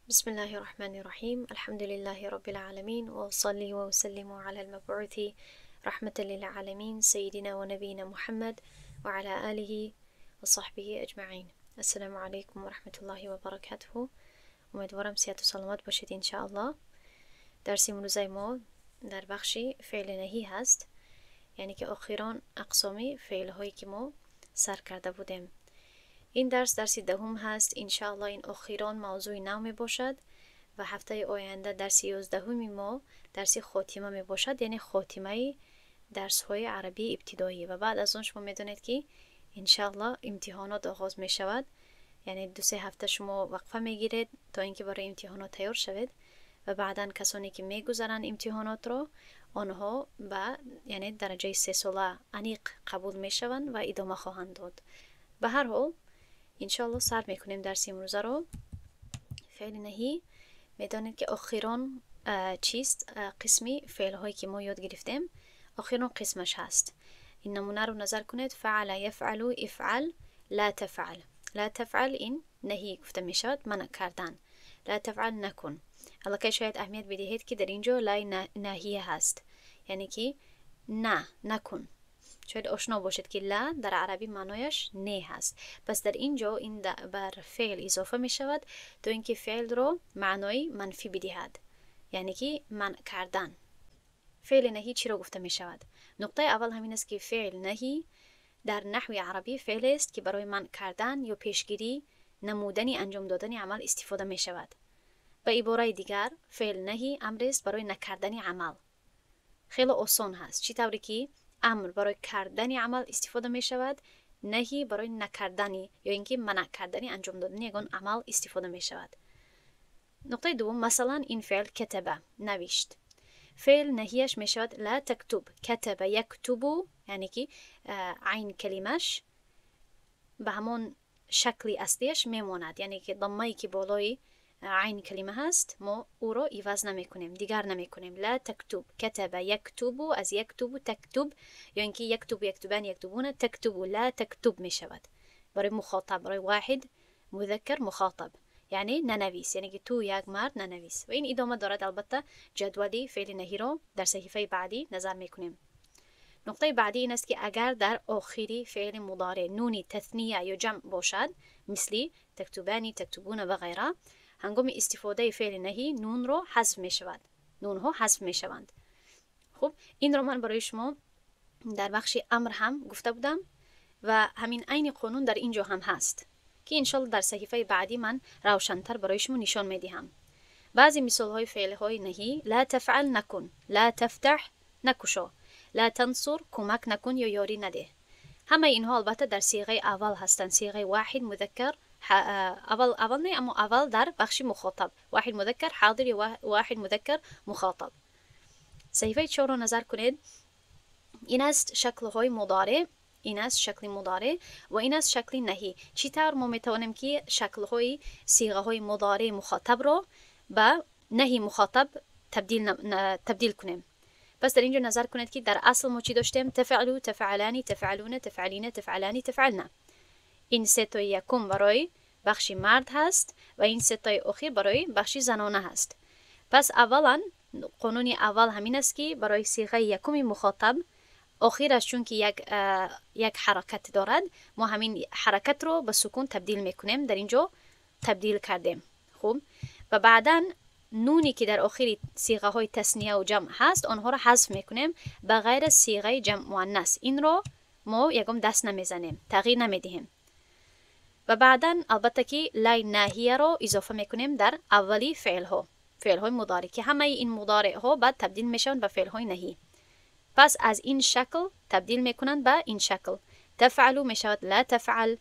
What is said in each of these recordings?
بسم الله الرحمن الرحيم، الحمد لله رب العالمين، وأصلي وأسلم على المبعوث رحمة للعالمين، سيدنا ونبينا محمد وعلى آله وصحبه أجمعين. السلام علیکم و رحمة الله و برکاته. امیدوارم صحت و سلامت باشید انشاءالله. درس امروزه ما در بخش فعل نهی هست، یعنی که اخیرا اقسامی فعل هایی که ما سر کرده بودیم. این درس درس دهم هست انشاءالله. این اخیران موضوع نو می باشد و هفته آینده درس 11 ما درس خاتمه می باشد، یعنی خاتمه درس های عربی ابتدایی. و بعد از آن شما میدونید که انشاءالله امتحانات آغاز می شود، یعنی 2-3 هفته شما وقفه می گیرید تا اینکه برای امتحانات تیار شوید و بعدا کسانی که میگذرند امتحانات را، آنها به یعنی درجه 3 ساله انیق قبول می شوند و ادامه خواهند داد. به هر حال انشاءالله سر میکنیم درس امروزه رو. فعل نهی میدانید که اخیران چیست؟ قسمی فعل هایی که ما یاد گرفتیم اخیران قسمش هست. این نمونه رو نظر کنید: فعل یفعل افعل لا تفعل. لا تفعل این نهی گفته میشود، منع کردن. لا تفعل نکن. الکی شاید اهمیت بدهید که در اینجا لای نهیه هست، یعنی که نه، نکن. شاید آشنا باشید که لا در عربی معنایش نه هست. پس در اینجا این بر فعل اضافه می شود تا اینکه فعل رو معنای منفی بدهد، یعنی که منع کردن. فعل نهی چی رو گفته می شود؟ نقطه اول همین است که فعل نهی در نحو عربی فعل است که برای منع کردن یا پیشگیری نمودن انجام دادن عمل استفاده می شود. به عباره دیگر فعل نهی امر است برای نکردن عمل. خیلی آسان هست. چی طوری که امر برای کردن عمل استفاده می شود، نهی برای نکردن یا اینکه منع کردن انجام دادن یگان عمل استفاده می شود. نقطه دوم، مثلا این فعل کتبه نوشت، فعل نهیش می شود لا تکتب. کتب یکتب، یعنی که عین کلمش به همون شکل اصلیش میماند، یعنی که ضمه‌ای که بالای عین کلمه هست ما او را عوض نمی کنیم، دیگر نمی کنیم. لا تکتب، کتب یکتب، از یکتب تکتب، یا اینکه یکتب یکتبان یکتبون تکتب، لا تکتب می شود برای مخاطب، برای واحد مذکر مخاطب، یعنی ننویس، یعنی که تو یک مرد ننویس. و این ادامه دارد. البته جدولی فعل نهی رو در صحیفه بعدی نظر می کنیم. نقطه بعدی این است که اگر در آخری فعل مضارع نونی تثنیه یا جمع باشد، مثلی تکتبانی تکتبون و غیره، هنگام استفاده فعل نهی نون رو حذف می شود، نون ها حذف می شوند. خب این رو من برای شما در بخش امر هم گفته بودم و همین عین قانون در اینجا هم هست که انشالله در صحیفه بعدی من روشنتر برای شما نشان می دهم. بعضی مثال های فعل های نهی: لا تفعل نکن، لا تفتح نکشا، لا تنصر کمک نکن یا یاری نده. همه اینها البته در صیغه اول هستند، صیغه واحد مذکر اول، اول نه، اما اول در بخش مخاطب، واحد مذکر حاضر یا واحد مذکر مخاطب. صحیفه 4 رو نظر کنید. این است شکل های مضارع، این است شکل مضارع و این است شکل نهی. چطور ما میتوانیم که شکل های صیغه های مضارع مخاطب رو به نهی مخاطب تبدیل کنیم؟ پس در اینجا نظر کنید که در اصل ما چی داشتیم؟ تفعلو تفعلانی تفعلون تفعلین تفعلانی تفعلنا. این سه تای یکم برای بخش مرد هست و این سه تای اخیر برای بخش زنانه هست. پس اولا قانون اول همین است که برای صیغه یکم مخاطب اخیرش چون که یک حرکت دارد، ما همین حرکت رو به سکون تبدیل میکنیم. در اینجا تبدیل کردیم. خب و بعدا نونی که در آخر صیغه های تثنیه و جمع هست آنها رو حذف میکنیم به غیر صیغه جمع مؤنث. این رو ما یکم دست نمیزنیم، تغییر نمیدهیم. و بعدا البته که لای ناهیه رو اضافه میکنیم در اولی فعل ها، فعل های مضارع، که همه این مضارع ها بعد تبدیل میشن به فعل های نهی. پس از این شکل تبدیل میکنن به این شکل. تفعلو میشود لا تفعل،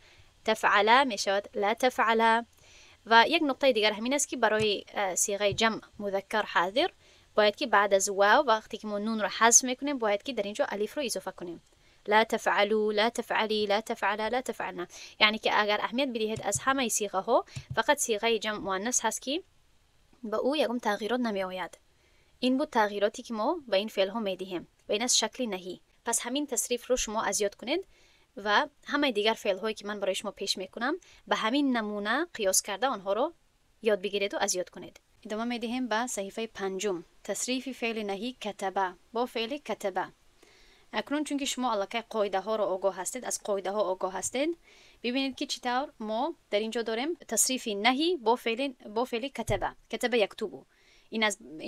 تفعلا میشود لا تفعلا. و یک نقطه دیگر همین است که برای صیغه جمع مذکر حاضر باید که بعد از واو وقتی که ما نون رو حذف میکنیم باید که در اینجا الف رو اضافه کنیم. لا تفعلوا لا تفعلی لا تفعلا لا تفعلنا. یعنی که اگر اهمیت بدهید از همه صیغه ها فقط صیغه جمع مؤنث هست که به او یکم تغییرات نمی آید. این بود تغییراتی که ما به این فعل ها میدهیم و این از شکل نهی. پس همین تصریف رو شما از یاد کنید و همه دیگر فعل هایی که من برای شما پیش میکنم به همین نمونه قیاس کرده آنها رو ёд бигиред аз ёд кунед. Идома медиҳем ба саҳифаи панҷум. Тасрифи феъли наҳӣ катаба бо феъли катаба. Акнун чунки шумо аллакай қоидаҳоро огоҳ ҳастед, аз қоидаҳо огоҳ ҳастед, бибинед ки чӣ тавр мо дар ин ҷо дорем тасрифи наҳӣ бо феъли катаба. Катаба яктубу.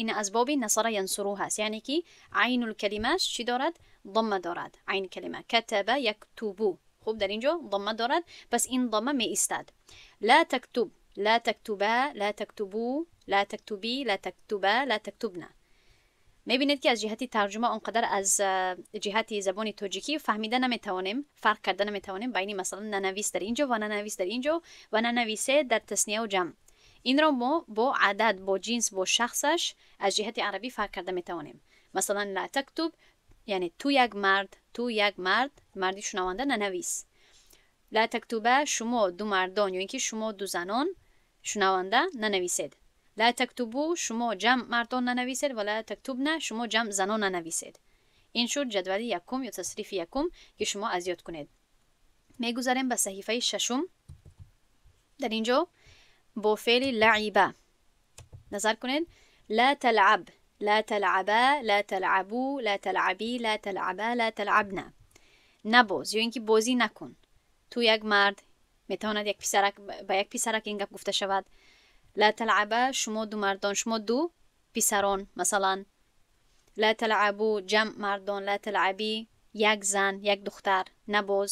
Ин аз боби насара янсуру ҳаст, яъне ки айнулкалимааш чӣ дорад? Домма дорад. Айни калима катаба яктубу. Хуб, дар ин ҷо домма дорад, пас ин домма меистад. Ла тактуб, ла тактуба, ла тактубу, ла тактубӣ, ла тактуба, ла тактубна. Мебинед, ки аз ҷиҳати тарҷума он қадар аз ҷиҳати забони тоҷикӣ фаҳмида наметавонем, фарқ карда наметавонем байни, масалан, нанавис дар ин ҷо ва нанавис дар ин ҷо ва нанависе дар таснияу ҷамъ. Инро мо бо адад, бо ҷинс, бо шахсаш аз ҷиҳати арабӣ фарқ карда метавонем. Масалан, ла тактуб, яъне ту як мард, ту як мард, марди шунаванда, нанавис. Ла тактуба, шумо ду мардон ё ин ки шумо ду занон шунаванда, нанависед. Ла тактубу, шумо ҷамъ мардон нанависед ва ла тактубна, шумо ҷамъ занон нанависед. Ин шуд ҷадвали якум ё тасрифи якум, ки шумо аз ёд кунед. Мегузарем ба саҳифаи шашум. Дар ин ҷо бо феъли лаиба назар кунед: ла талаб, ла талаба, ла талабу, ла талабӣ, ла талаба, ла талабна. Набоз ё ин ки бозӣ накун. Ту як мард, метавонад як писарак, ба як писарак ин гап гуфта шавад. Ла талаба, шумо ду мардон, шумо ду писарон, масалан. Ла талабу, ҷамъ мардон. Ла талабӣ, як зан, як духтар, набоз.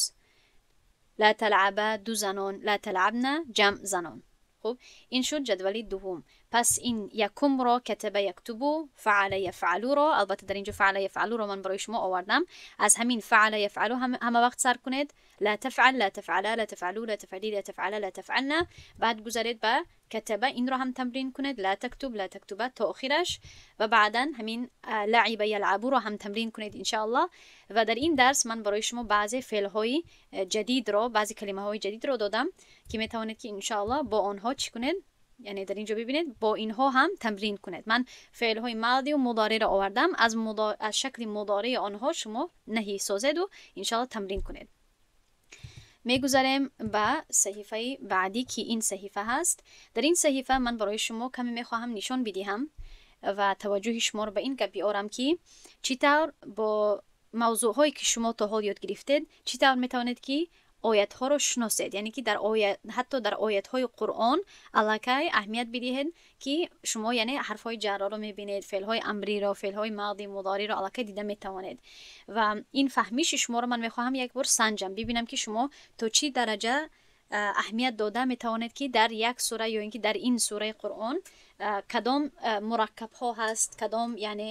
Ла талаба, ду занон. Ла талабна, ҷамъ занон. Хуб, ин шуд ҷадвали дуввум. Пас ин якумро, катаба яктубу, фаъала яфъалуро, албатта, дар инҷо фаъала яфъалуро ман барои шумо овардам. Аз ҳамин фаъала яфъалу ҳама вақт сар кунед: ла тафъал, ла тафъала, ла тафъалу, ла тафъали, ла тафъала, ла тафъална. Баъд гузаред ба катаба, инро ҳам тамрин кунед: ла тактуб, ла тактуба, то охираш. Ва баъдан ҳамин лаиба ялъабуро ҳам тамрин кунед, иншааллоҳ. Ва дар ин дарс ман барои шумо баъзе феълҳои ҷадидро, баъзе калимаҳои ҷадидро додам, ки метавонед, ки иншааллоҳ бо онҳо чӣ кунед, яъне дар ин ҷо бибинед, бо инҳо ҳам тамрин кунед. Ман феълҳои мадию мудореро овардам. Аз шакли мудории онҳо шумо наҳӣ созеду иншааллоҳ тамрин кунед. Мегузарем ба саҳифаи баъдӣ, ки ин саҳифа ҳаст. Дар ин саҳифа ман барои шумо каме мехоҳам нишон бидиҳам ва таваҷҷӯҳи шуморо ба ин гап биорам, ки чӣ тавр бо мавзӯъҳое, ки шумо то ҳол ёд гирифтед, чӣ тавр метавонед, ки оятҳоро шиносед, яъне ки дар оят, ҳатто дар оятҳои Қуръон аллакай аҳамият бидиҳед, ки шумо, яъне, ҳарфҳои ҷарроро мебинед, феълҳои амриро, феълҳои мади, мудориро аллакай дида метавонед. Ва ин фаҳмиши шуморо ман мехоҳам як бор санҷам, бибинам, ки шумо то чӣ дараҷа аҳамият дода метавонед, ки дар як сура ё ин ки дар ин сураи Қуръон кадом мураккабҳо ҳаст, кадом, яъне,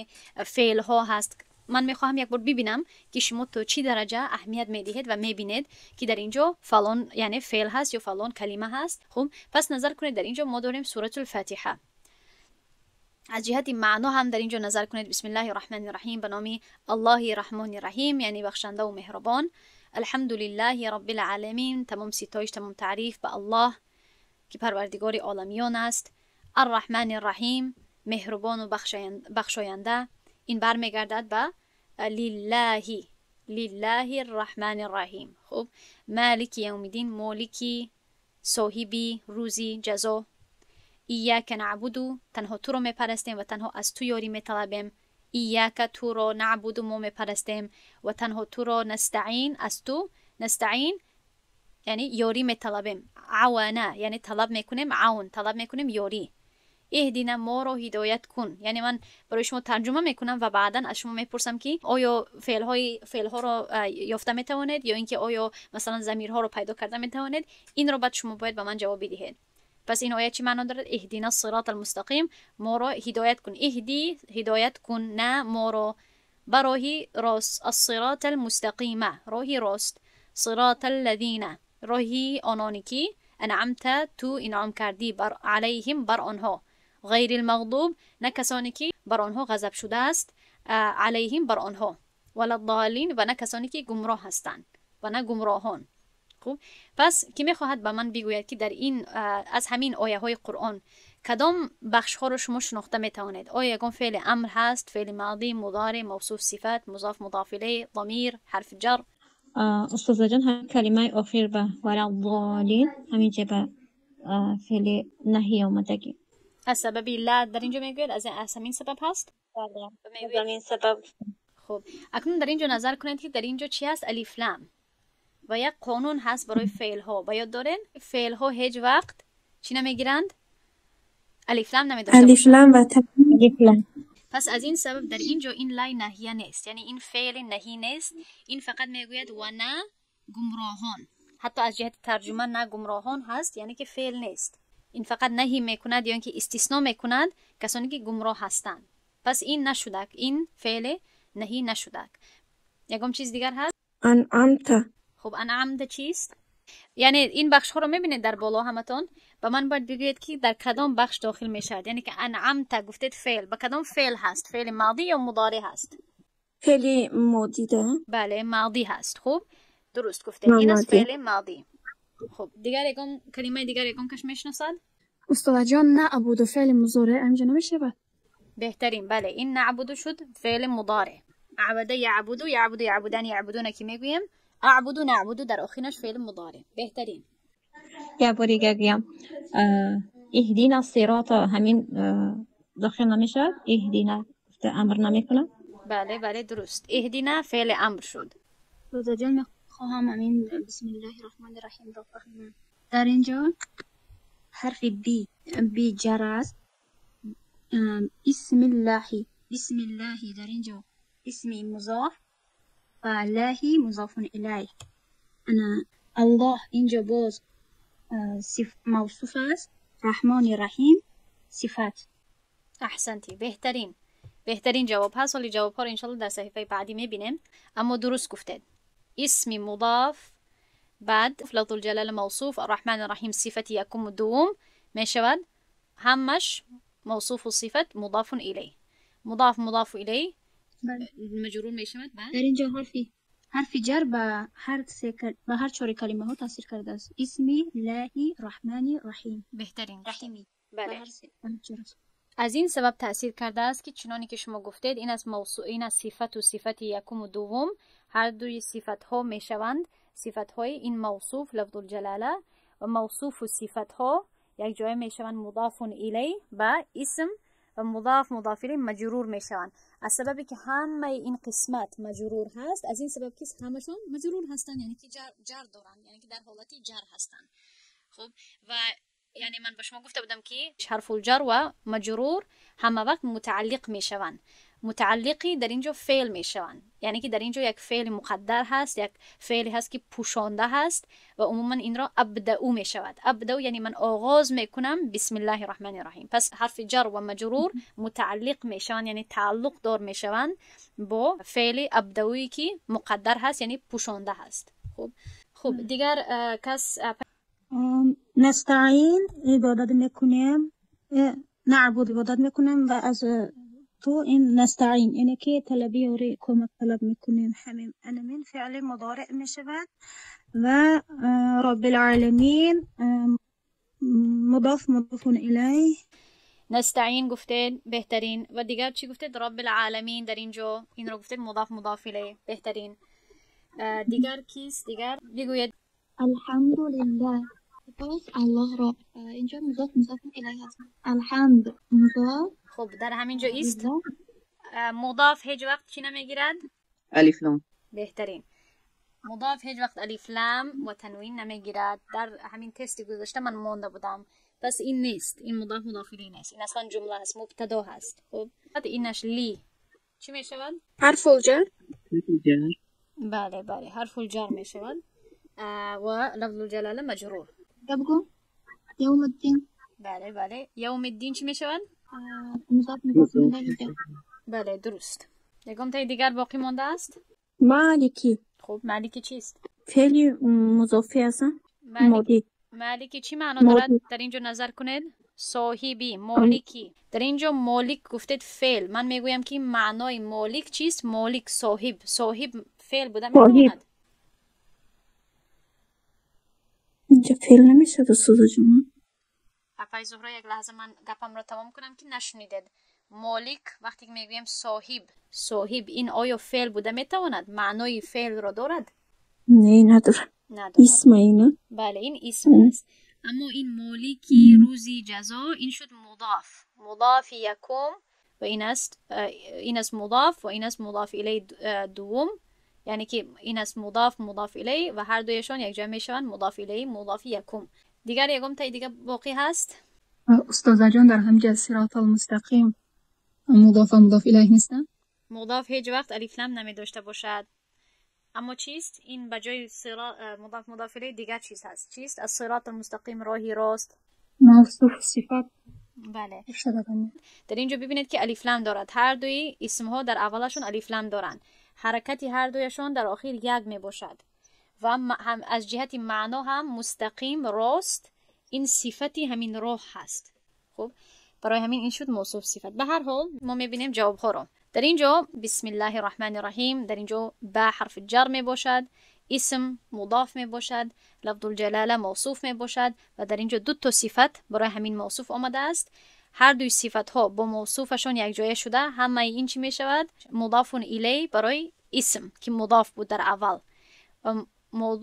феълҳо ҳаст. Ман мехоҳам як бор бибинам, ки шумо то чӣ дараҷа аҳамият медиҳед ва мебинед, ки дар ин ҷо фалон, яъне, феъл ҳаст ё фалон калима ҳаст. Хуб, пас назар кунед, дар ин ҷо мо дорем Суратулфатиҳа. Аз ҷиҳати маъно ҳам дар ин ҷо назар кунед: Бисмиллаҳи раҳмани раҳим, ба номи Аллоҳи раҳмони раҳим, яъне бахшандаву меҳрубон. Алҳамдулиллаҳи роббил оламин, тамом ситоиш, тамом таъриф ба Аллоҳ, ки парвардигори оламиён аст. Арраҳмани раҳим, меҳрубону бахшоянда. Ин бармегардад ба лиллаҳи, лиллаҳи рраҳмани рраҳим. Хуб, малики явмиддин, молики, соҳиби рӯзи ҷазо. Ияка наъбуду, танҳо туро мепарастем ва танҳо аз ту ёрӣ металабем. Ияка, туро, наъбуду, мо мепарастем ва танҳо туро, настаин, аз ту, настаин, яъне ёрӣ металабем. Авана, яъне талаб мекунем, авн, талаб мекунем ёрӣ. Иҳдина, моро ҳидоят кун. Яъне ман барои шумо тарҷума мекунам ва баъдан аз шумо мепурсам, ки оё феълҳоро ёфта метавонед ё ин ки оё, масалан, замирҳоро пайдо карда метавонед. Инро баъд шумо бояд ба ман ҷавоб бидиҳед. Пас ин оят чӣ маъно дорад? Иҳдина сирота алмустақим, моро ҳидоят кун. Иҳди, ҳидоят кун, на, моро, ба роҳи рост. Ассирота алмустақима, роҳи рост. Сирота аллазина, роҳи ононе ки, анъамта, ту инъом кардӣ, бар, алайҳим, бар онҳо, ғайри лмағдуб, на касоне ки бар онҳо ғазаб шудааст, алайҳим, бар онҳо, валаддолин, ва на касоне ки гумроҳ ҳастанд ва на гумроҳон. Хуб, пас кӣ мехоҳад ба ман бигӯяд, ки дар ин аз ҳамин ояҳои Қуръон кадом бахшҳоро шумо шинохта метавонед? Оё ягон феъли амр ҳаст, феъли мадӣ, мудори, мавсуф, сифат, музоф, музоф илей, замир, ҳарфи ҷар? Устозаҷон, ҳамин калимаи охир ба валаддолин, ҳамин ҷа ба فعل نهی آمدگی. از سبب لا در اینجا میگوید از همین سبب هست؟ بله، از همین سبب. خب اکنون در اینجا نظر کنید که در اینجا چی هست؟ الف لام و یک قانون هست برای فعل ها. باید دارین فعل ها هیچ وقت چی نمیگیرند؟ الف لام نمیداشته. الف لام و تنوین. پس از این سبب در اینجا این لای نهیه نیست، یعنی این فعل نهی نیست، این فقط میگوید و نه گمراهان. حتی از جهت ترجمه نه گمراهان هست، یعنی که فعل نیست، این فقط نهی میکند یا اینکه استثناء میکند کسانی که گمراه هستند. پس این نشدک، این فعل نهی نشدک. یکم چیز دیگر هست؟ انعمت. خب انعمت چیست؟ یعنی این بخش ها رو میبینید در بالا همتون، به من باید بگویید که در کدام بخش داخل میشود. یعنی که انعمت گفتید فعل، به کدام فعل هست؟ فعل ماضی یا مضارع هست؟ فعل ماضی ده. بله ماضی هست. خب درست گفتید، این از فعل ماضی. خب دیگر یکم کلمه دیگر یکم کش میشناسد؟ استاد جان نعبد فعل مضارع اینجا نمیشه؟ بهترین، بله این نعبد شد فعل مضارع. عبد یعبد یعبد یعبدان یعبدون که میگویم اعبد نعبد در آخرش فعل مضارع. بهترین. یا باری گویم اهدینا الصراط همین داخل نمیشد؟ اهدینا امر نمیکنه؟ بله بله درست، اهدینا فعل امر شد. استاد جان میخواهم همین بسم الله الرحمن الرحیم را فهمم. در اینجا حرف بی، بی جر است. اسم الله، بسم الله در اینجا اسم مضاف و الله مضاف الیه. انا الله اینجا باز موصوف است، رحمان رحیم صفت. احسنتی، بهترین، بهترین جواب هست. ولی جواب ها رو انشالله در صحیفه بعدی میبینیم. اما درست گفتید، اسم مضاف بعد لفظ الجلال موصوف، الرحمن الرحیم صفت یکم و دوم میشود، همش موصوف و صفت مضاف الیه، مضاف مضاف الیه مجرور میشود. در اینجا حرف جر به هر به هر چهار کلمه ها تاثیر کرده است. اسم الله الرحمن الرحیم. بهترین رحیمی. بله. از این سبب تاثیر کرده است که چنانی که شما گفتید این از موضوع، این از صفت و صفت یکم و دوم، هر دوی صفت ها میشوند صفت های این موصوف لفظ الجلاله و موصوف و صفت ها یک جای میشوند مضاف الیه با اسم و مضاف مضاف الیه مجرور میشوند. از سببی که همه این قسمت مجرور هست، از این سبب که همشون مجرور هستند، یعنی که جر دارند، یعنی که در حالت جر هستند. خب و یعنی من به شما گفته بودم که حرف الجر و مجرور همه وقت متعلق میشوند. متعلقی در اینجا فعل میشوند، یعنی که در اینجا یک فعل مقدر هست، یک فعلی هست که پوشانده هست و عموما این را ابدأ میشود. ابدأ یعنی من آغاز میکنم بسم الله الرحمن الرحیم. پس حرف جر و مجرور متعلق میشوند، یعنی تعلق دار میشوند با فعل ابدأوی که مقدر هست، یعنی پوشانده هست. خب دیگر کس نستعین عبادت میکنیم، نعبد عبادت میکنیم و از تو این نستعین اینه که طلبی یاری کمک طلب میکنیم. همین من فعل مضارع میشود و رب العالمین مضاف مضاف الیه. نستعین گفتید بهترین، و دیگر چی گفتید؟ رب العالمین در اینجا این رو گفتید مضاف مضاف الیه، بهترین. دیگر کیست؟ دیگر بگوید. الحمدلله باز الله را اینجا مضاف مضاف الیه هست. الحمد مضاف. خب در همینجا ایست مضاف هیچ وقت چی نمیگیرد؟ الف لام. بهترین. مضاف هیچ وقت الف لام و تنوین نمیگیرد. در همین تستی گذاشته من مونده بودم. پس این نیست، این مضاف مضاف الیه نیست، این اصلا جمله هست، مبتدا هست. خب اینش لی چی میشود؟ حرف الجر. بله بله حرف الجر میشود و لفظ الجلاله مجرور. بگو یوم الدین. بله بله یوم الدین چی میشود؟ مضاف مضاف الیه. بله درست. یکم تای دیگر باقی مانده است؟ مالکی. خب مالکی چیست؟ فعل مضافی است. ماضی. مالکی چی معنا دارد؟ در اینجا نظر کنید. صاحبی، مالکی. در اینجا مالک گفتید فعل. من میگویم که معنای مالک چیست؟ مالک صاحب. صاحب فعل بوده میتواند. اینجا فعل نمیشه استاد جان. اپای زهرا یک لحظه من گپم را تمام کنم که نشنیدید. مالک وقتی که میگویم صاحب، صاحب این آیا فعل بوده میتواند؟ معنای فعل را دارد؟ نه نداره. نداره. اسم اینه. بله این اسم است. اما این مالکی روزی جزا این شد مضاف، مضاف یکم و این است مضاف و این است مضاف الیه دوم، یعنی که این است مضاف مضاف الیه و هر دویشان یک جای میشوند مضاف الیه مضاف یکم. دیگر یکم تا دیگه باقی هست. استاد جان در همجا صراط المستقیم مضاف مضاف الیه نیستن؟ مضاف هیچ وقت الف لام نمی داشته باشد. اما چیست؟ این بجای مضاف مضاف الیه دیگر چیز هست. چیست؟ الصراط المستقیم، راهی راست. موصوف صفات. بله. در اینجا ببینید که الف لام دارد. هر دوی اسم ها در اولشون الف لام دارند. حرکت هر دویشان در آخر یک می باشد و هم از جهت معنا هم مستقیم راست، این صفتی همین راه هست. خب برای همین این شد موصوف صفت. به هر حال ما میبینیم جواب ها رو. در اینجا بسم الله الرحمن الرحیم، در اینجا با حرف جر می باشد، اسم مضاف می باشد، لفظ الجلاله موصوف می باشد و در اینجا دو تا صفت برای همین موصوف آمده است. هر دوی صفت ها با موصوفشان یک جایه شده، همه این چی می شود؟ مضاف الیه برای اسم که مضاف بود در اول،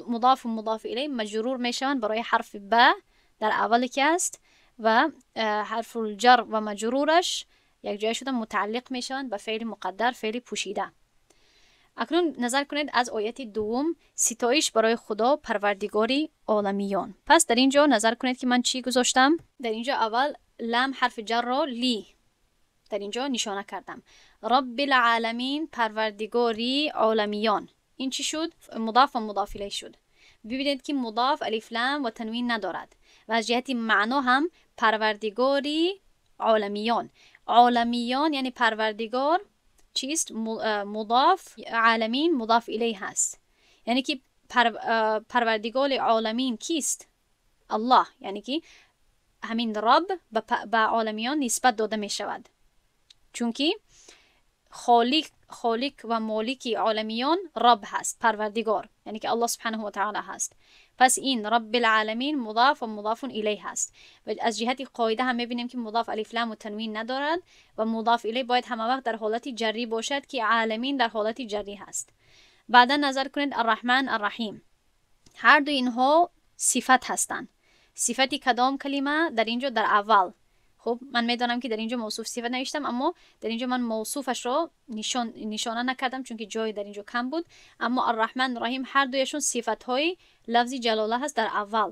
مضاف و مضاف الیه مجرور می شوند برای حرف با در اول که است و حرف الجر و مجرورش یک جای شده متعلق می شوند به فعل مقدر، فعل پوشیده. اکنون نظر کنید از آیت دوم، ستایش برای خدا پروردگاری عالمیان. پس در اینجا نظر کنید که من چی گذاشتم. در اینجا اول لام حرف جر را لی در اینجا نشانه کردم. رب العالمین، پروردگاری عالمیان. این چی شد؟ مضاف و مضاف الیه شد. ببینید که مضاف الف لام و تنوین ندارد و از جهت معنا هم پروردگاری عالمیان. عالمیان یعنی پروردگار چیست؟ مضاف، عالمین مضاف الیه هست. یعنی که پروردگار عالمین کیست؟ الله. یعنی که همین رب به عالمیان نسبت داده می شود، چون که خالق و مالک عالمیان رب هست، پروردگار، یعنی که الله سبحانه و تعالی هست. پس این رب العالمین مضاف و مضاف الیه هست و از جهت قاعده هم میبینیم که مضاف الف لام و تنوین ندارد و مضاف الیه باید همه وقت در حالت جری باشد که عالمین در حالت جری هست. بعدا نظر کنید الرحمن الرحیم، هر دو اینها صفت هستند. صفتی کدام کلمه؟ در اینجا در اول. خب من میدانم که در اینجا موصوف صفت نوشتم، اما در اینجا من موصوفش رو نشانه نکردم چون که جای در اینجا کم بود. اما الرحمن الرحیم هر دویشون صفت های لفظ جلاله هست در اول،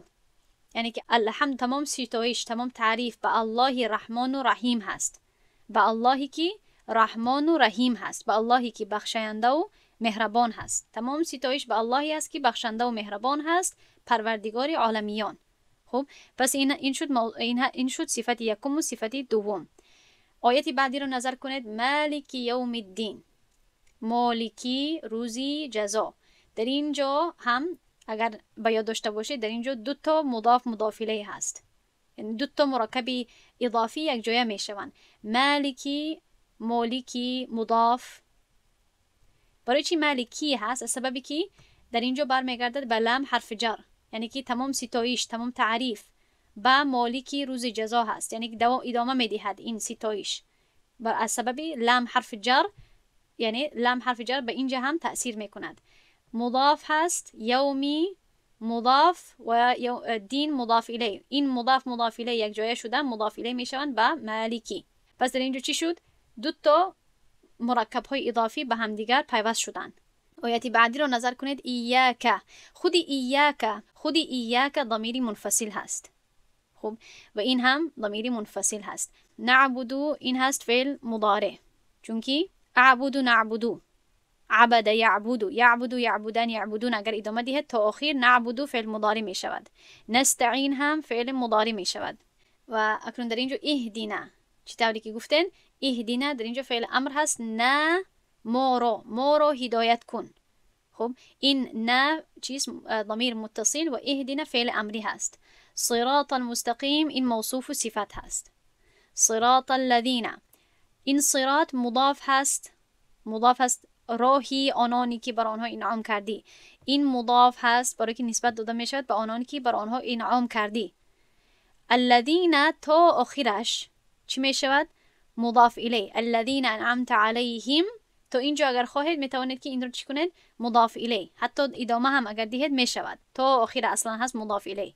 یعنی که الحمد تمام ستایش، تمام تعریف به الله رحمان و رحیم هست، به اللهی که رحمان و رحیم هست، به اللهی که بخشنده و مهربان هست. تمام ستایش به اللهی است که بخشنده و مهربان هست، پروردگار عالمیان. خب پس این شد صفت یکم و صفت دوم. آیت بعدی رو نظر کنید، مالک یوم الدین، مالکی روزی جزا. در اینجا هم اگر به یاد داشته باشید در اینجا دو تا مضاف مضاف الیه هست، یعنی دو تا مرکب اضافی یک جایه میشوند. مالکی، مالکی مضاف. برای چی مالکی هست؟ از سببی که در اینجا برمیگردد به لام حرف جر، یعنی که تمام ستایش، تمام تعریف به مالکی روز جزا هست، یعنی که ادامه میدهد این ستایش از سبب لام حرف جر، یعنی لام حرف جر به اینجا هم تأثیر میکند. مضاف هست، یومی مضاف و دین مضاف الیه. این مضاف مضاف الیه یک جایه شده مضاف الیه میشوند به مالکی. پس در اینجا چی شد؟ دو تا مرکب های اضافی به همدیگر پیوست شدند. آیت بعدی رو نظر کنید، ایاک. خود ایاک، خود ایاک ضمیری منفصل هست. خب و این هم ضمیری منفصل هست. نعبدو این هست فعل مضارع، چونکی اعبدو نعبدو، عبد یعبدو، یعبدو یعبدان یعبدون، اگر ادامه دهد تا آخر نعبدو فعل مضارع می شود. نستعین هم فعل مضارع می شود. و اکنون در اینجا اهدینا، چی طوری که گفتن اهدینا در اینجا فعل امر هست، نه ما رو، ما رو هدایت کن. خب این نه چیز ضمیر متصل و اهدینا فعل امری هست. صراط المستقیم این موصوف و صفت هست. صراط الذین، این صراط مضاف هست، مضاف هست راهی آنانی که بر آنها انعام کردی. این مضاف هست برای که نسبت داده می شود به آنانی که بر آنها انعام کردی. الذین تا آخرش چی می شود؟ مضاف الیه. الذین انعمت علیهم، تا اینجا اگر خواهید می توانید که این رو چی کنید؟ مضاف الیه. حتی ادامه هم اگر دهید می شود، تا آخر اصلا هست مضاف الیه.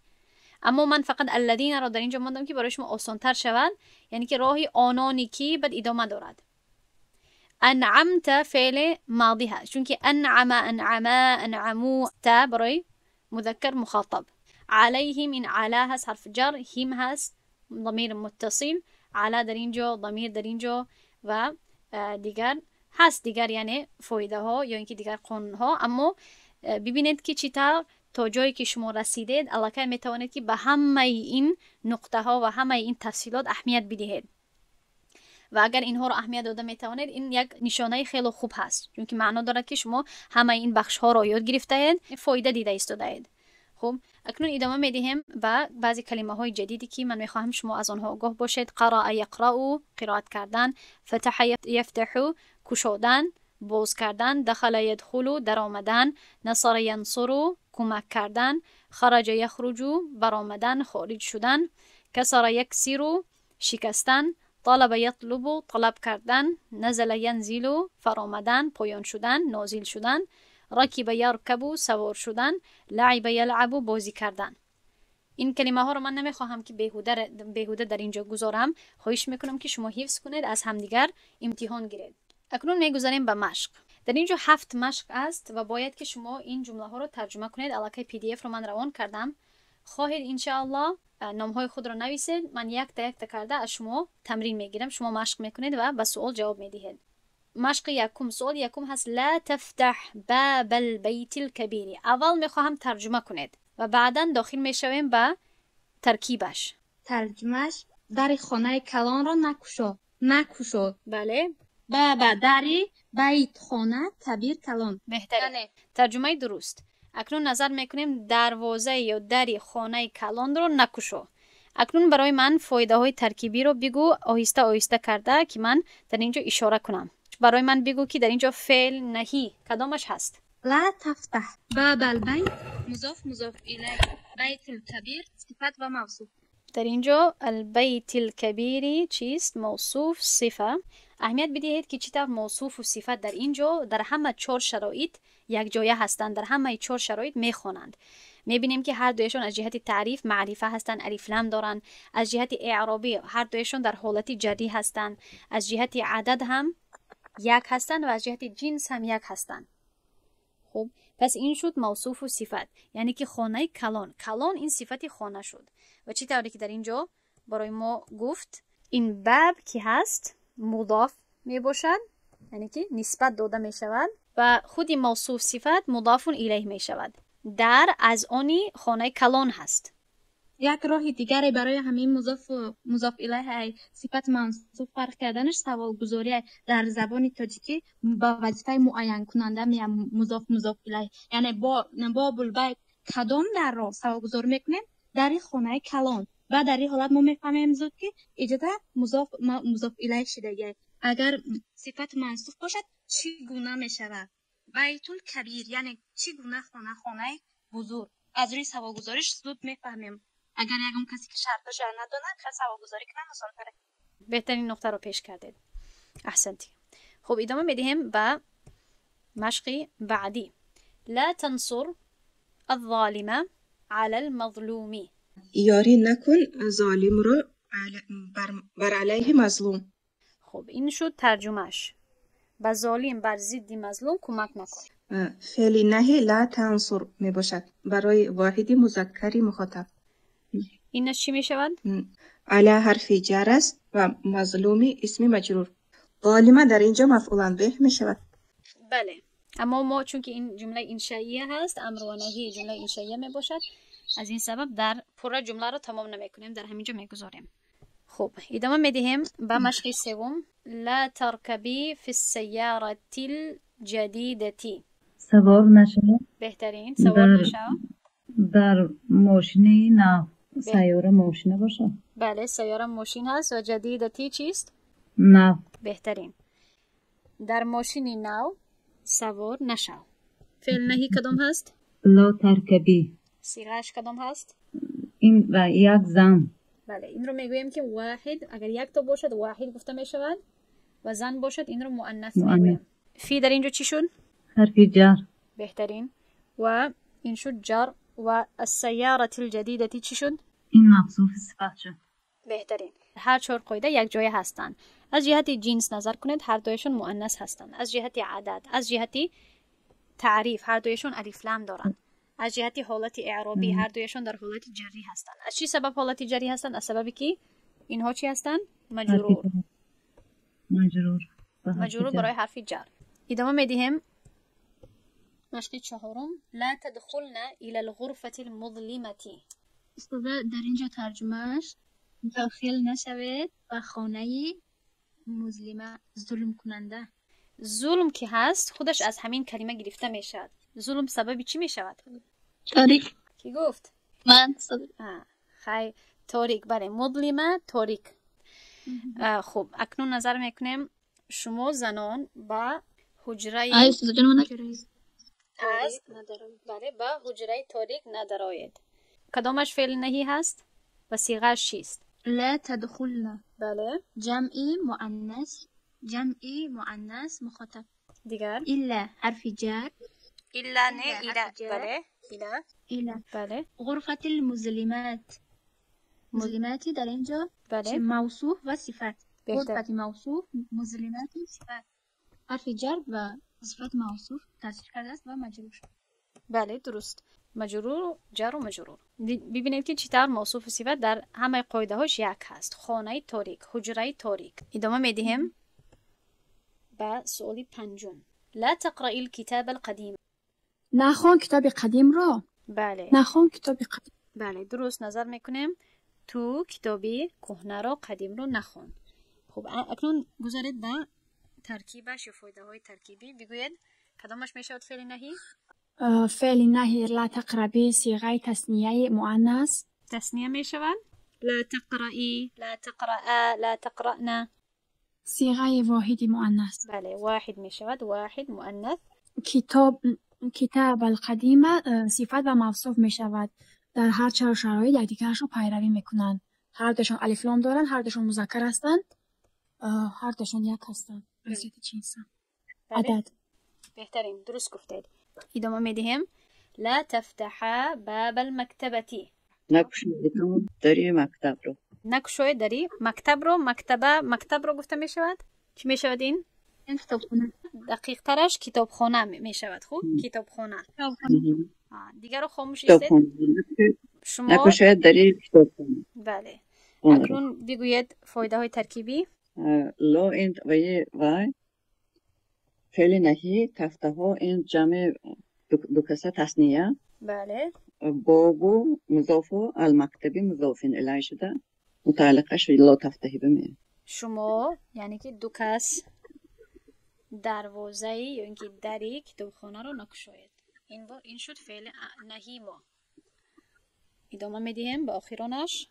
اما من فقط الذین را در اینجا ماندم که برای شما آسان‌تر شود، یعنی که راهی آنانی که بعد ادامه دارد. انعمت فعل ماضی هست، چون که انعم، انعما، انعمو، تا برای مذکر مخاطب. علیهم این علی هست حرف جر، هم هست ضمیر متصل، علی در اینجا ضمیر در اینجا و دیگر هست، دیگر یعنی فایده ها یا اینکه دیگر قانون ها. اما ببینید که چطور تا جایی که شما رسیدید الکی میتوانید که به همه این نقطه ها و همه این تفصیلات اهمیت بدهید و اگر اینها رو اهمیت داده میتوانید، این یک نشانه خیلی خوب هست، چون که معنا دارد که شما همه این بخش ها را یاد گرفته اید، فایده دیده ایستاده اید. خب اکنون ادامه میدهیم به بعضی کلمه های جدیدی که من میخواهم شما از آنها آگاه باشید. قرأ یقرأ قرائت کردن، فتح یفتح کشادن باز کردن، دخل یدخل در آمدن، نصر ینصر کمک کردن، خرج یخرج برآمدن خارج شدن، کسر یکسر شکستن، طلب یطلب طلب کردن، نزل ینزل فرآمدن پایان شدن نازل شدن، رکب یرکب سوار شدن، لعب یلعب بازی کردن. این کلمه ها رو من نمیخواهم که بیهوده در اینجا گذارم، خواهش میکنم که شما حفظ کنید، از همدیگر امتحان گیرید. اکنون میگذاریم به مشق. در اینجا 7 مشق است و باید که شما این جمله ها رو ترجمه کنید. الکی PDF رو من روان کردم. خواهید انشاءالله نام های خود رو نویسید، من یک تا یک تا کرده از شما تمرین میگیرم، شما مشق میکنید و به سوال جواب میدهید. مشق یکم، سوال یکم هست لا تفتح باب البیت الکبیر. اول میخواهم ترجمه کنید و بعدا داخل میشویم به ترکیبش. ترجمهش در خانه کلان را نکشو، نکشو. بله. بابا دری بیت خانه کبیر کلان. بهتره. ترجمه درست. اکنون نظر میکنیم دروازه یا دری خانه کلان رو نکشو. اکنون برای من فایده های ترکیبی رو بگو، آهسته آهسته کرده که من در اینجا اشاره کنم. برای من بگو که در اینجا فعل نهی کدامش هست؟ لا تفتح باب البیت مضاف مضاف الیه بیت الکبیر صفت و موصوف. در اینجا البیت الکبیری چیست؟ موصوف صفه. اهمیت بدهید که چطور موصوف و صفت در اینجا در همه 4 شرایط یک جایه هستند، در همه 4 شرایط میخوانند. میبینیم که هر دویشون از جهت تعریف معرفه هستند، الف لام دارند، از جهت اعرابی هر دویشون در حالت جری هستند، از جهت عدد هم یک هستند و از جهت جنس هم یک هستند. خب پس این شد موصوف و صفت، یعنی که خانه کلان، کلان این صفت خانه شد. و چی طوری که در اینجا برای ما گفت این باب که هست مضاف می باشد، یعنی که نسبت داده می شود و خود موصوف صفت مضاف الیه می شود. در از آنی خانه کلان هست. یک راه دیگری برای همین مضاف و مضاف الیه صفت منصوب فرق کردنش سوالگذاری در زبان تاجیکی با وظیفه معین کننده می مضاف مضاف الیه، یعنی با باب البیت کدام در را سوالگذاری میکنیم؟ در خانه کلان. و در این حالت ما میفهمیم زود که ایجاد مضاف مضاف الیه شده. اگر صفت منصوب باشد چگونه میشود؟ بیت الکبیر یعنی چگونه خانه، خانه بزرگ. از روی سوالگذاریش زود میفهمیم. اگر یکم کسی که شرطش ندونه که سوالگذاری کنه آسان‌تره. بهترین نقطه رو پیش کردید، احسنتی. خب ادامه میدهیم به مشق بعدی. لا تنصر الظالم على المظلوم. یاری نکن ظالم رو بر علیه مظلوم. خب این شد ترجمهش. به ظالم بر ضد مظلوم کمک نکن. فعل نهی لا تنصر می باشد برای واحد مذکری مخاطب. این چی می شود؟ علی حرف جر است و مظلومی اسم مجرور. ظالمه در اینجا مفعول به می شود. بله، اما ما چون که این جمله انشائیه هست، امر و نهی جمله انشائیه می باشد، از این سبب در پورا جمله را تمام نمی کنیم، در همینجا می گذاریم. خب ادامه می دهیم به مشق سوم. لا ترکبی فی السیاره الجدیده. سوار نشو. بهترین، سوار نشو در ماشینی نه، سیاره ماشینه باشه. بله سیاره ماشین هست و جدیدتی چیست؟ نو. بهترین، در ماشین نو سوار نشو. فعل نهی کدام هست؟ لا ترکبی. صیغه‌اش کدام هست؟ این و یک زن. بله این رو میگوییم که واحد، اگر یک تا باشد واحد گفته میشود و زن باشد این رو مؤنث میگوییم. فی در اینجا چی شد؟ حرف جر. بهترین، و این شد جر. و السیاره الجدیده چی شد؟ این موصوف صفت شد. بهترین. هر چهار قاعده یک جایه هستند. از جهت جنس نظر کنید هر دویشون مؤنث هستند. از جهت عدد، از جهت تعریف هر دویشون الف لام دارند. از جهت حالت اعرابی هر دویشون در حالت جری هستند. از چی سبب حالت جری هستند؟ از سببی که اینها چی هستند؟ مجرور. مجرور. مجرور برای حرف جر. ادامه میدهیم. مشق چهارم: لا تدخلن الى الغرفة المظلمة. استاد در اینجا ترجمهش داخل نشوید به خانه مظلمه، ظلم کننده. ظلم که هست خودش از همین کلمه گرفته میشود. ظلم سبب چی میشود؟ تاریک. کی گفت؟ من. خیر، تاریک. بله، مظلمه تاریک. خب اکنون نظر میکنیم شما زنان با حجره از بله با حجره تاریک ندارید. کدامش فعل نهی هست و صیغه‌اش چیست؟ لا تدخلن. بله. جمعی مؤنث، جمعی مؤنث مخاطب. دیگر الا حرف جر. الا نه الا. بله الا. الا. بله. غرفة المظلمات. مظلماتی در اینجا بله موصوف و صفت. غرفة موصوف، مظلمات صفت. حرف جر و صفت موصوف تاثیر کرده است و مجرور شد. بله درست. مجرور، جر و مجرور. ببینید که چطور موصوف و صفت در همه قاعده هاش یک هست. خانه تاریک، حجره تاریک. ادامه میدهیم به سوال پنجم: لا تقرأ الكتاب القدیم. نخوان کتاب قدیم را. بله. نخوان کتاب قدیم. بله درست. نظر میکنیم تو کتابی کهنه را، قدیم رو نخوان. خب اکنون گذارید به ترکیبش یا فایده های ترکیبی. بگوید کدامش میشود فعل نهی؟ فعل نهی لا تقربی صیغه تثنیه مؤنث. تثنیه میشود لا تقرأی، لا تقرأ، لا تقرأنا. صیغه واحد مؤنث. بله واحد میشود، واحد مؤنث. کتاب، کتاب القدیم صفت و موصوف میشود. در هر چهار شرایط یکدیگرش را پیروی میکنند. هر دوشان الف لام دارند، هر دوشان مذکر هستند، هر دوشان یک هستند. از جهت جنس. عدد. بهترین، درست گفتید. ادامه میدهیم. لا تفتح باب المكتبة. نکشوید دری مکتب رو. نکشوید دری مکتب رو. مکتبه، مکتب رو گفته میشود. چی میشود این؟ این کتابخانه. دقیق ترش کتابخانه میشود. خوب کتابخانه. دیگر رو خاموش استید. شما نکشوید دری کتابخانه. بله. اکنون بگوید فایده های ترکیبی. لا این و وای فعل نهی تفتحا این جمع دو کسه تثنیه. بله. بابو مضاف المکتبی مضاف الیه شده متعلقش لا تفتحی بمیه. شما یعنی که دو کس دروازه یا اینکه دری کتابخانه رو نکشاید. این شد فعل نهی ما. ادامه میدهیم به آخرانش.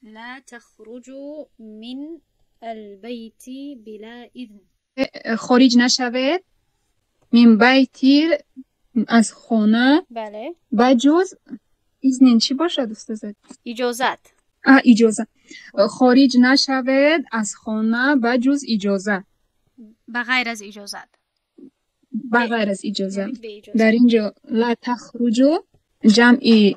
لا تخرجوا من البيت بلا اذن. خارج نشوید من بیتی از خانه. بله. بجز اذن چی باشد استاد؟ اجازت. اجازه. خارج نشوید از خانه بجز اجازه. بغیر از اجازت. بغیر از اجازه. در اینجا لا تخرجوا جمعی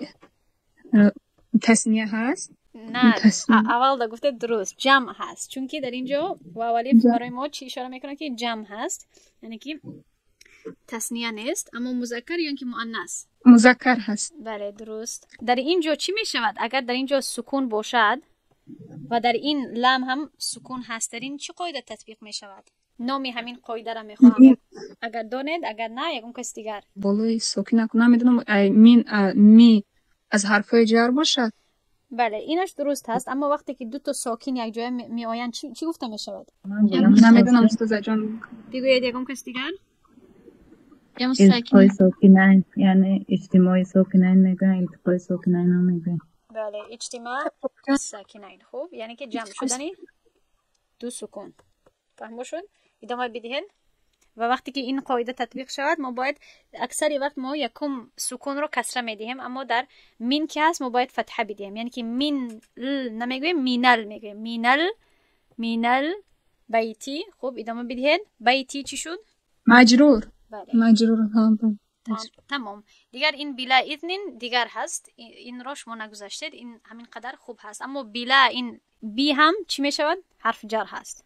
تثنیه هست. نه اول دا گفته درست جمع هست، چون که در اینجا و اولی برای ما چی اشاره میکنه که جمع هست، یعنی که تثنیه نیست، اما مذکر یا که مؤنث. مذکر هست. بله درست. در اینجا چی میشود اگر در اینجا سکون باشد و در این لام هم سکون هست، در این چی قاعده تطبیق میشود؟ نامی همین قاعده را میخواهم اگر دانید، اگر نه یکم کس دیگر. بالای سکون نمیدونم مین می از حرفای جر باشد. بله اینش درست هست، اما وقتی که دو تا ساکن یک جای می آیند چی گفته می شود؟ نمیدونم استاد جان. بگوید یکم کس دیگر. التقای ساکنین، یعنی اجتماع ساکنین میگن، التقای ساکنین هم میگن. بله اجتماع ساکنین. خوب یعنی که جمع شدنی دو سکون. فهمو شد؟ ادامه بدهید. و وقتی که این قاعده تطبیق شود ما باید اکثر وقت ما یکم سکون رو کسره میدهیم، اما در من که هست ما باید فتحه بدهیم، یعنی که من نمیگویم مینل میگویم، مینل، مینل بیتی. خب ادامه بدهید. بیتی چی شد؟ مجرور. بله. مجرور هم. Тамом. Дигар ин била изнин дигар ҳаст, инро шумо нагузаштед, ин ҳамин қадар хуб ҳаст. Аммо била ин би ҳам чӣ мешавад? Ҳарфи ҷар ҳаст.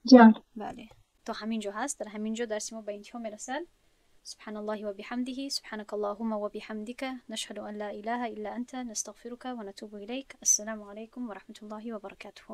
Ҷар. Бале. То ҳамин ҷо ҳаст. Дар ҳамин ҷо дарси мо ба интиҳо мерасад. سبحان الله وبحمده، سبحانك اللهم وبحمدك، نشهد أن لا إله إلا أنت، نستغفرك ونتوب إليك. السلام عليكم ورحمة الله وبركاته.